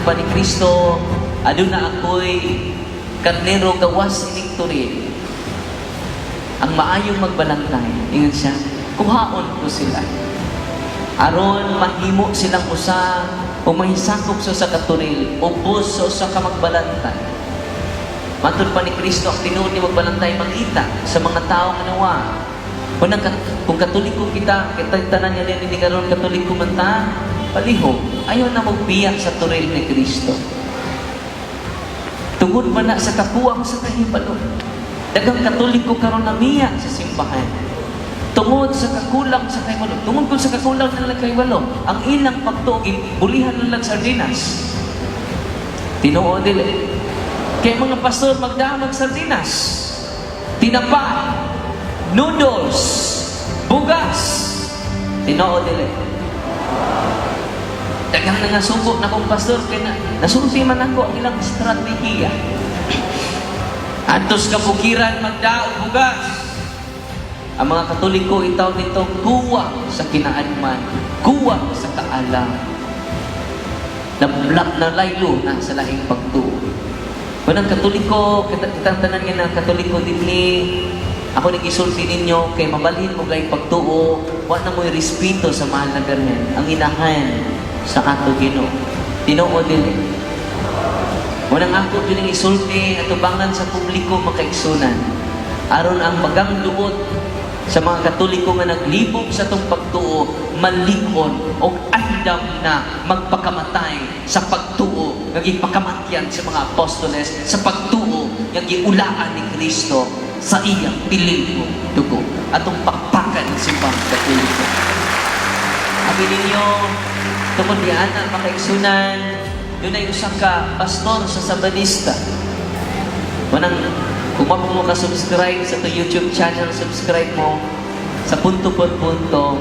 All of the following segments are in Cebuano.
Matod pa ni Kristo, aduna ako'y karnero gawas ining toril. Ang maayong magbalantay, ingon siya, kuhaon ko sila. Aron mahimo silang usa o mahisakop sa usa ka toril, ubos sa usa ka magbalantay. Matod pa ni Kristo, ang tinuod ni magbalantay mangita sa mga tao nga nawa. Kung Katoliko kita, kita tanan nga din ni karon Katoliko man ta, palihog, ayaw na magbiyak sa toril ni Kristo. Tungod man na sa kakuwang sa kahibalo. Daghang Katoliko karon namiya sa simbahan. Tungod sa kakulang sa kahibalo. Tungod kung sa kakulang nila kahibalo, ang ilang pagtuo, bulihan nila sardinas. Tinuod dili? Kay mga pastor magdamag sardinas, tinapa, noodles, bugas. Tinuod dili? Daghang nangasubo na kong pastor kay na, nasulti man ako ang ilang estratehiya. Adtos kabukiran magdaog bugas. Ang mga Katoliko itaw nito kuwang sa kinaadman, kuwang sa kaalam. Na nalaylo na sa laing pagtuo. Unang Katoliko, kita, kitang tanan nga na Katoliko dinhi, ako nag-isulti ninyo kay mabalhin mo kay pagtuo, wa na mo'y respeto sa mahal na Birhen, ang inahan sa ato Ginoo. Tinuod dili? Unang ako din isulti atubangan sa publiko, makaigsunan. Aron ang magang duot sa mga Katoliko nga naglibog sa atong pagtuo malikon og andam na magpakamatay sa pagtuo nga gipakamatyan sa mga apostoles, sa pagtuo nga giulaan ni Kristo sa iyang pililhong dugo. Atong pakpakan ng Simbahang Katoliko. Abi ninyo, tungod ni ana, makaigsunan, dunay usa ka pastor sa Sabanista. Manang kung wa mo ka subscribe sa to YouTube channel, subscribe mo sa punto por punto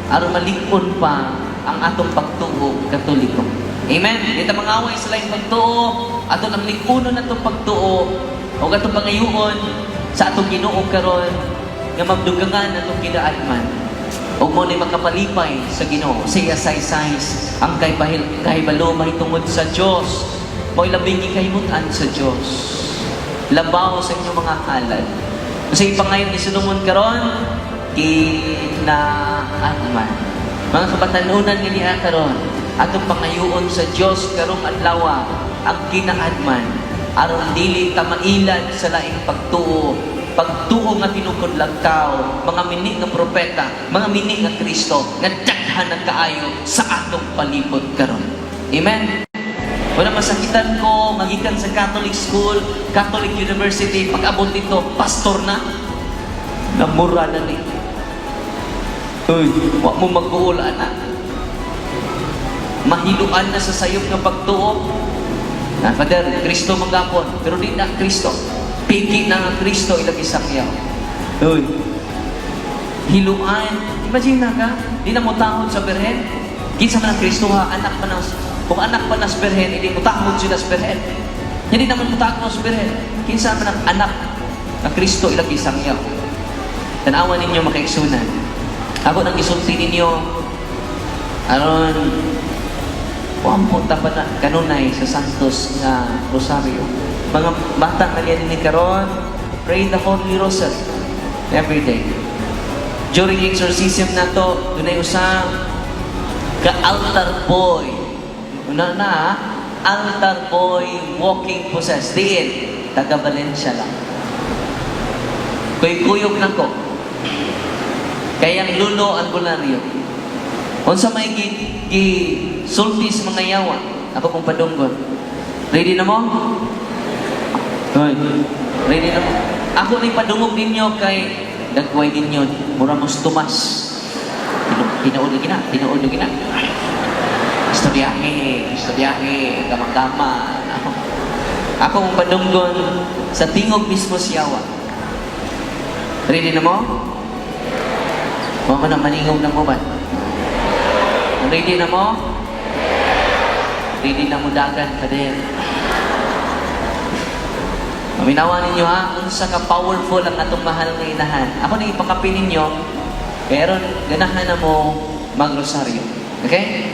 aron malig-on pa ang atong pagtuo Katoliko. Amen. Di ta mangaway sa laing pagtuo, ato lang lig-unon atong pagtuo o atong pangayuon sa atong Ginoo karon nga magdugangan atong kinaadman. Ug mo ni makapalipay sa Ginoo sa iya saysay ang kay bahil kahibalo mahitungod sa Dios, mo'y labing gikahimutan sa Dios labaw sa inyong mga halad. Sa ipangayon ni Solomon karon, kinaadman. Mga kabatanunan nga niya karon, atong pangayuon sa Dios karong adlaw ang kinaadman aron dili ta mailad sa laing pagtuo, pagtuo nga tinukod lang tao, mga mini nga propeta, mga mini nga Kristo nga daghan ng kaayo sa atong palibot karon. Amen. Wala masakitan ko, magikan sa Catholic school, Catholic University, pag abot dito, pastor na. Namura na ni. Uy, wa mo mag-uul, anak. Mahiluan na sa sayop nga pagtuo. Na, Father, Kristo manggapon, pero di na Kristo. Piki na nga Kristo ilagi sakyaw. Uy. Hiluan. Imagine na ka, di na mo tahod sa Birhen. Kinsa man ang Kristo ha, anak man ang kung anak pa nas Birhen, hindi mo tahod sila sa Birhen. Hindi naman mo tahod sa Birhen. Kinsa man ang anak na Kristo ilagi sangyaw. Tanawan ninyo, makaigsunan. Ako nang isulti ninyo, aron wa ta pa na kanunay sa Santos nga Rosario. Mga bata nga niya ni karon, pray the Holy Rosary every day. During exorcism nato, dunay usa ka altar boy. Una na, altar boy walking possessed. Diin, taga Valencia lang. Kuy-kuyog nako. Kaya ang lulo albularyo. Unsa may gi sulti sa mga yawa, ako pong padunggon. Ready na mo? Hoy, ready na mo? Ako ni padungog ninyo kay dagway ninyo, mura mos Tomas. Tinuod lagi na, tinuod lagi na. Istoryahe, istoryahe, gamang-gama. Ako mong padunggon sa tingog mismo siyawa. Ready na mo? Mo man ang maningog ng uban. Ready na mo? Ready na mo dagan ka din. Paminawa ninyo ha, unsa ka powerful ang atong mahal nga inahan. Ako nang ipakapin ninyo, pero ganahan na mo magrosaryo. Okay?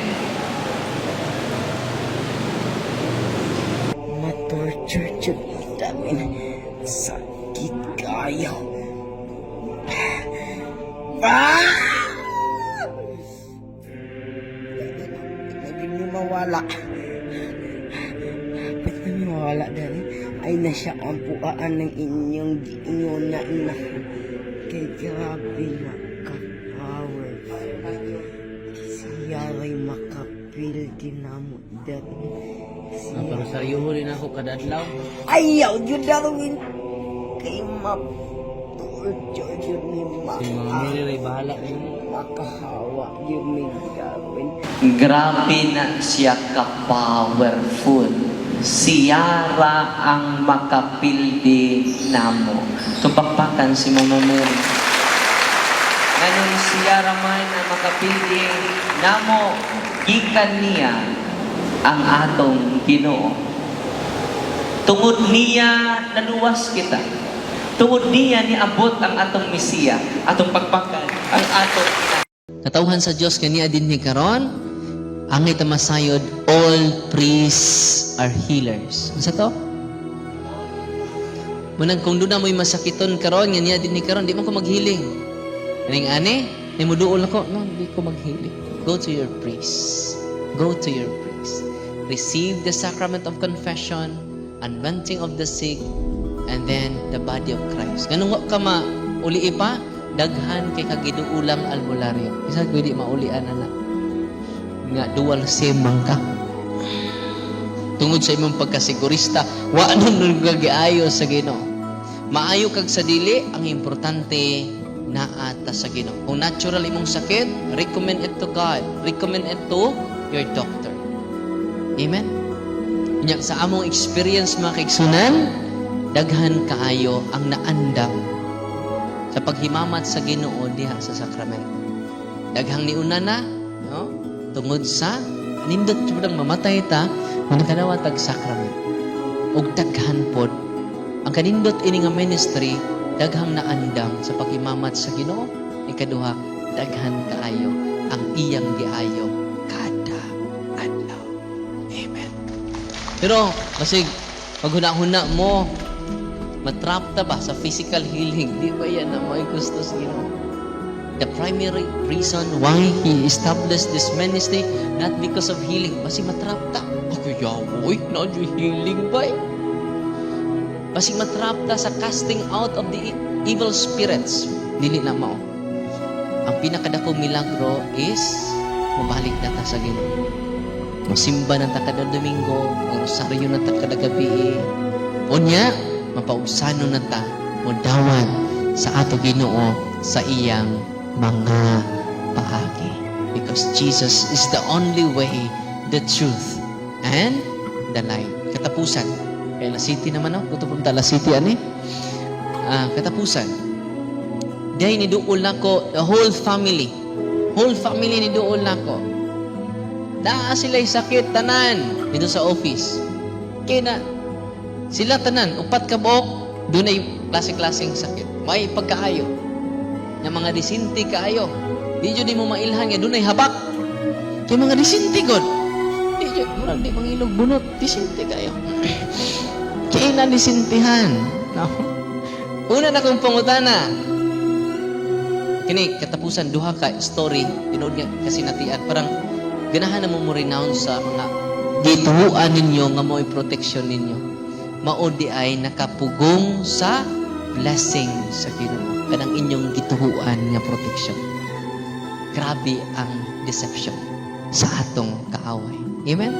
Ah! Hindi mo mawala. Ba't kami mawala dali? Ay na siya ang puaan ng inyong giingon na ina. Kay grabe na ka-powerful. Siya ray makapil dinamo dali. Ah, pero seryoho din ako kada adlaw. Ayaw yun, Darwin. Kay ma-torture yun ni Si Mama Mary ray bahala nimo. Makahawa yun ni Darwin. Grabe na siya ka-powerful. Siyara ang makapildi namo. Tupakpakan si Mama Mary. Nganong siyara man ang makapildi namo, gikan niya ang atong Ginoo. Tungod niya naluwas kita. Tungod niya niabot ang atong Mesiya, atong pagpakan, ang atong Katawhan sa Dios kaniya dinhi karon, angay ta masayod, all priests are healers. Unsa to? Munang kung doon na mo'y masakiton karon nga niya dinhi karon, di man ko maghealing. Kaning ani, ni muduol ako, no, di ko maghealing. Go to your priest. Go to your priest. Receive the sacrament of confession, anointing of the sick, and then the body of Christ. Ganun wa ka mauli pa, daghan kay kagiduulang albularyo. Isa ko di maulian ana. Nga dual SIM man ka. Tungod sa imong pagkasigurista, wa nun giayo sa Ginoo. Maayo kag sa dili, ang importante naa ta sa Ginoo. Kung natural imong sakit, recommend it to God. Recommend it to your doctor. Amen? Unya, sa among experience, mga kaigsunan, daghan kaayo ang naandam sa paghimamat sa Ginoo diha sa sakramento. Daghang niuna na, no? Tungod sa nindot jud ang mamatay ta, kung nakadawat tag sacrament. Ug daghan pod ang kanindot ini nga ministry, daghang naandam sa paghimamat sa Ginoo. Ikaduha, daghan kaayo ang iyang giayo kada adlaw. Amen. Pero basig paghuna-huna mo, matrap ta ba sa physical healing? Di ba yan ang mga gusto sa Ginoo? The primary reason why He established this ministry, not because of healing. Basig matrap ta. Ako yawoy, na healing ba eh? Basig matrap ta sa casting out of the evil spirits. Dili na mao. Ang pinakadakong milagro is mabalik na ta sa Ginoo. Masimba na ta kada Domingo, rosaryo na ta kada gabi. Unya, mapaubsano na ta, modawat sa ato Ginoo sa iyang mga paagi. Because Jesus is the only way, the truth, and the life. Katapusan. Kaya La City naman, no? Kuto punta La City, ani? Ah, katapusan. Dahil ni duol nako, the whole family. Whole family ni duol nako. Naa sila sakit tanan dito sa office. Kaya na, sila tanan, upat ka buok, dunay klase-klaseng sakit. May pagkaayo. Nga mga disinti kaayo. Di jud mo mailhan nga dunay habak. Kay mga disinti god. Di jud murag di mangilog bunot, disinti kayo. Kay na disintihan. No? Una na kong pangutana. Kini katapusan, duha ka story tinuod nga kasinatian, parang ganahan na mo mo renounce sa mga gituhuan ninyo nga mo'y protection ninyo. Mao di ay nakapugong sa blessing sa Ginoo kanang inyong gituhuan nga protection. Grabe ang deception sa atong kaaway. Amen.